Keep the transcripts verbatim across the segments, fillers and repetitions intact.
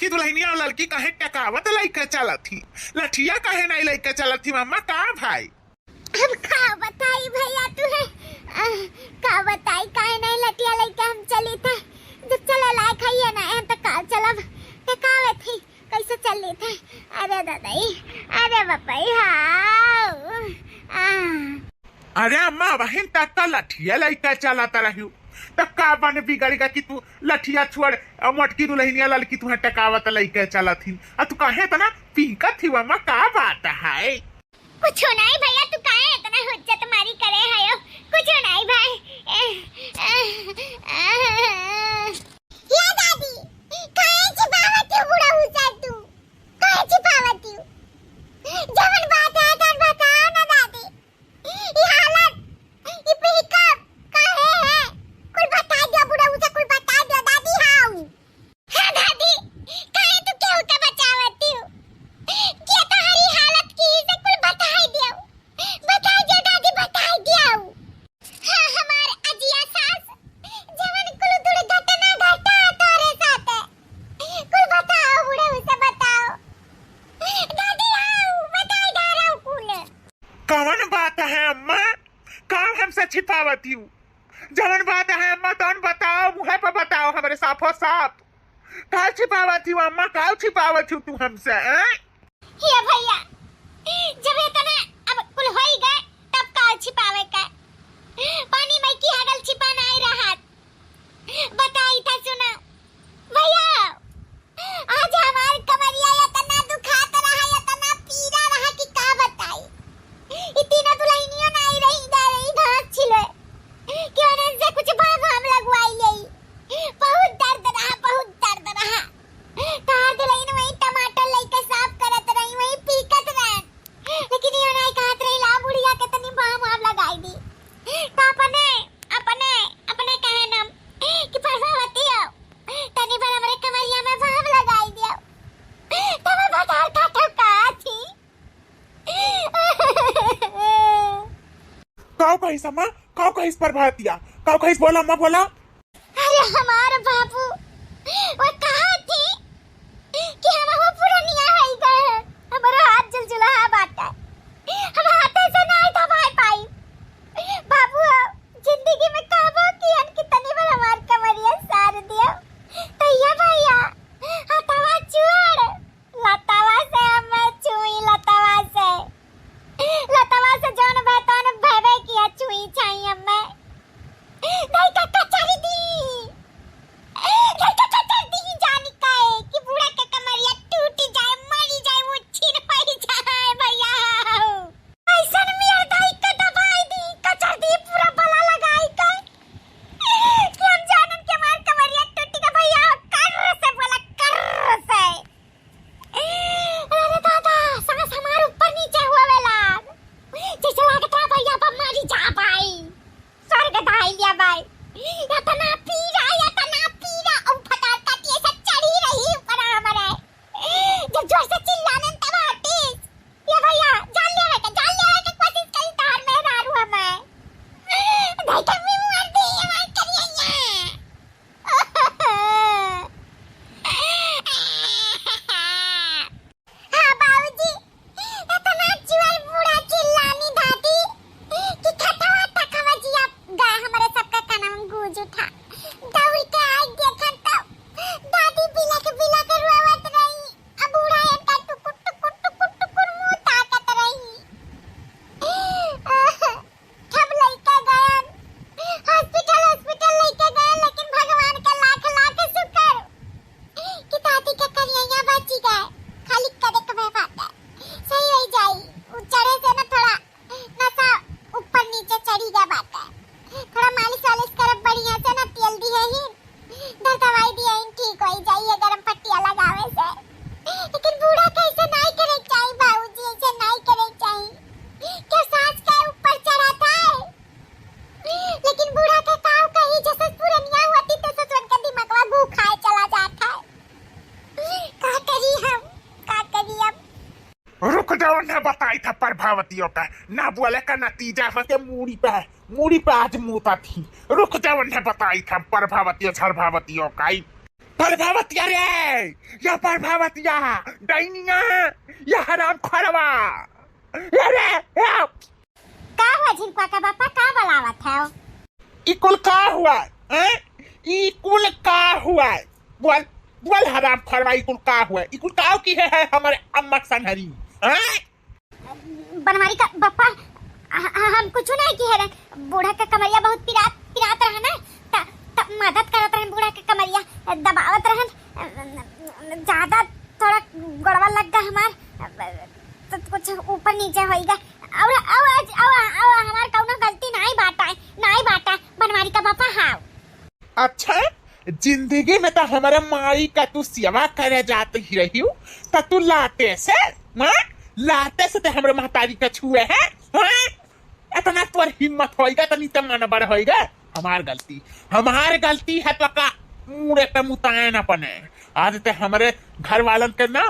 कि दुलहिनिया ललकी काहे टकावत लइके चलत ही? लठिया काहे नाहीं लइके चलत ही अम्मा, का भाई? अब का बताई भइया तुहे, अ, का बताई, काहे नाहीं लठिया लइके हम चली थे? जब चले लायक हइये ना, एहन त का चलब, टकावत ही, कइसे चली थे? अरे ददई, अरे बपई, हाँ, आ। अरे अम्मा, वहिन तक त लठिया लइके चलत रहिउ, त का बन बिगड़ गा कि तू लठिया छोड़, अ, मोटकी दुलहिनिया ललकी तुहे टकावत लइके चलत ही, अ तू काहे एतना पीकत ही अम्मा, का बात है? कुछो नाहीं भइया, तू काहे एतना हुज्जत मारी करे हयो? कुछो नाहीं भाई। ए, ए, ए, ए। या दादी, काहे छिपावत हो बुढ़ऊ से तू? काहे छिपावत हो? जवन बात है, तन बताओ ना दादी। ई हालत, ई पिकअप काहे है? कुल बता दियो बुढ़ऊ से, कुल बता दियो दादी, हाँ। हाँ दादी, काहे तू केहू के बचावत हो? के तोहरी हालत की से कुल बताई दियो। बताई दियो दादी, बताई दियो। हाँ, हमार अजिया सास, जवन कुल दुर्घटना घटा तोरे साथे। कुल बताओ, बुढ़ऊ से बताओ। दादी आओ, बताई दे रहा हूँ कुल। कवन बात है अम्मा? का हमसे छिपावत हो? जवन बात है अम्मा, तवन बताओ, मुँहे पे बताओ हमरे साफो साफ। का छिपावत हो अम्मा, का छिपावत हो तू हमसे, हैं? हे भइया, जब एतना अब कुल होई गए, तब का छिपावे का? पानी में की हगल छिपा नाहीं रहत। बताई था सुना। भइया, आज हमार कमरिया एतना दुखात रहा, एतना पीरा रहा कि का बताई। ई तीनों दुलहिनियो नाहीं रही, जा रही घास छिले। कि उन्हन से कुछ भाव हम लगवाई लेई। बहुत दर्द रहा, बहुत दर्द रहा। तार दुलहिन वही टमाटर लइके साफ करत रही, वही पीकत रहन। लेकिन ये नाहीं कहत रही, "ला बुढ़िया के तनी भाव वाव लगाई दी।" तो अपने, अपने, अपने कहे नम कि प्रभावती हो, तनी भर हमरे कमरिया में भाव लगाई दियो। तब बताओ का ठोका थी। काउ कहिस अम्मा? काउ कहिस प्रभातिया? काउ कहिस? बोला अम्मा, बोला। अरे हमार बाबू, वो कहा थी कि हम हो पुरनिया होई गए हैं, हमारा हाथ जुलजुलाहा बाटा, हम हाथे से नाहीं दबाई पाई। बाबू, जिंदगी में कहबो कि अनकी तनी भर हमार कमरिया सार दियो, तो ये भइया, हथवा चुअड़। लतवा से हम छुई, लतवा से। लतवा से जौन बा तौन भवे किया छुई छाई हमें। धई का कचरी दी। धई का कचरी दी जानी काहे कि बूढ़ा के कमरिया टूटी जाए, मरी जाए, वो छिन पड़ी जाए भइया। अइसन मियर धई के दबाई दी, कचर दी पूरा बला लगाई के। कि हम जानन के हमार कमरिया टूटी के भइया, कर्र से बोला, कर्र से। अरे दादा, सांस हमार ऊपर नीचे होवे लाग। जैसे लागत रहा भइया, अब मरी जा भाई। स्वर्ग धाई लिया भाई। इतना पीरा, इतना पीरा, अब फटाफट ये सब चढ़ी रही ऊपर हमारे। जब जोर से चिल्लाने तब हटिस। ये भइया, जान लेवे के, जान लेवे के कोशिश करी तहार मेहरारू हमें। भाई के भी मार दे, ये मार करिए ये। हाँ बाबूजी, इतना चुअल बूढ़ा चिल्लानी दादी कि खतवा तक हमार जिया गा हमरे सबका कानवा में गूंज उठा। दौड़ के आई देखन तो दादी बिलक बिलक रोवत रही। अब बूढ़ा एनका टुकुर टुकुर टुकुर टुकुर मुंह ताकत रही। हम लइका गयन, hospital, hospital लइका गयन, लेकिन भगवान का लाख लाख शुक्र कि दादी के करिया बची गए। खाली करे के भय बाटे, सही हो जाई। उ चढ़े से ना थोड़ा नशा ऊपर नीचे चढ़ी गया बाटे, थोड़ा मालिश वालिश करब बढ़िया से ना, तेल दिए ही, दर दवाई दिए ही, ठीक हो जाई है गरम पट्टिया लगावे से। लेकिन बूढ़ा के ऐसे नाहीं करे के चाही बाबूजी, ऐसे नाहीं करे के चाही। क्या सास के ऊपर चढ़ा था? लेकिन बूढ़ा के काव कही, जैसे पुरनिया होती तो ससुरन का दिमागवा घू खाए चला जाता है। का करी हम, का करी अब? रुक जाओ, ना बताई था प्रभावतियों का, ना बोले का नतीजा होते मूड़ी पे, मूड़ी पे आज मूता थी। रुक जाओ, ना बताई था प्रभावतियों झरभावतियों का। प्रभावतिया रे, या प्रभावतिया, डैनिया, या हराम खरवा। अरे, या। का हुआ झिनकुआ का बापा, का बलावत है? ई कुल का हुआ, हैं? ई कुल का हुआ? बोल, बोल हराम खरवा, ई कुल का हुआ? ई कुल का की है, है हमारे अम्मा के संघरी, हैं? बनवारी का बप्पा, ह-, ह-, हम कुछ नहीं किहे रहे। बूढ़ा के कमरिया बहुत पिरात, पिरात रहा ना, त, त मदद करत रहे, बूढ़ा के कमरिया दबावत रहे। ज्यादा थोड़ा गड़बड़ लग गया हमार, तो कुछ ऊपर नीचे होइगा। और, और, और, और हमार कौनो गलती नहीं बाटा, नहीं बाटा, बनवारी का बप्पा, हाँ। अच्छा, जिंदगी में तो हमारे माई का तू सेवा करे जात ही रही हो, तो तू लाते से, हाँ? लाते से ते हमरे महतारी का छुए है, हाँ? इतना तोर हिम्मत होइगा, तनी ते मन बड़ होइगा। हमार गलती, हमार गलती है तो का मुड़े पे मुतायन अपने। आज ते हमरे घर वालन के ना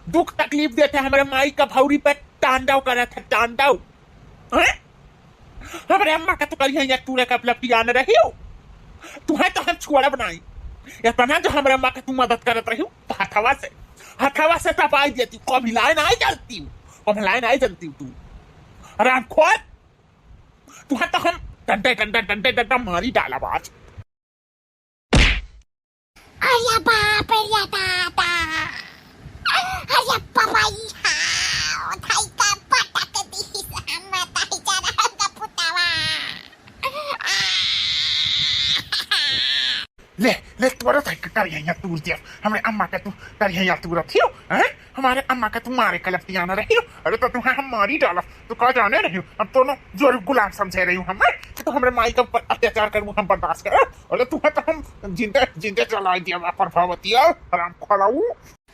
दुख तकलीफ देते, हमरे माई का भौरी पे तांडव करत है, तांडव। हैं? हमरे अम्मा का तू करिया या तूरे का लपटियान रही हो। तुहे तो हम छोड़ब नहीं। इतना जो हमरे अम्मा का तू मदद करत रही हो, तो हथवा से, हथवा से तपाई देती, कभी लाए नहीं जलती हो, कभी लाए नहीं जलती हो तू। हराम खोर, तुहे तो हम डंडे, डंडे, डंडे, डंडा मारी डाला बाज। अरे बाप रे दादा, अरे बाबा, ई हाव, धाई का पटक दी, हम ताई चरह का पुतवा। ले, ले, तोरा धाई का करिया तूर दे, हमरे अम्मा का तू करिया तूरत हियो, हैं? हमारे अम्मा का तू मारे का लपटियान रही हो, अरे तो तुहे हम मारी डालब, तू का जाने रही हो, हम दोनों जोर गुलाम समझे रही हो हम, हैं? तो हमरे माई का ऊपर अत्याचार करबू, हम बर्दाश्त करब, अरे तुहे तो हम जिंदे, जिंदे जलाए दिया, प्रभावतिया, हराम खोराऊ।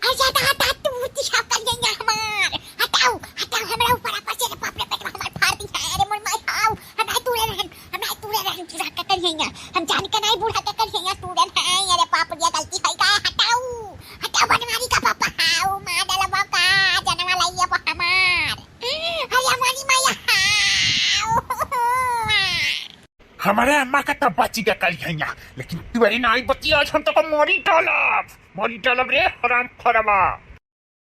अरे दादा, तू दिशा कर देंगे हमार, हटाओ, हटाओ, हमरा ऊपर ऊपर से, बाप रे, पेट में हमार फाड़ दी है, अरे मोर माई, हाव, हम नहीं तूरे रहन, हम नहीं तूरे रहन, तू रह के करिया, हम जान के नहीं बूढ़ा के करिया, तूरे हैं, अरे बाप रे, गलती है का, हटाओ, हटाओ, बनवारी का पापा, हाव, मार डाला बाबा, जनवा लाइए अब हमार, अरे हमारी माई, हाव। हमारे अम्मा का तब बची का करिया, लेकिन तू अरे नहीं बची, आज हम तो को मारी डालब, मारी डालब रे, हराम खोरवा।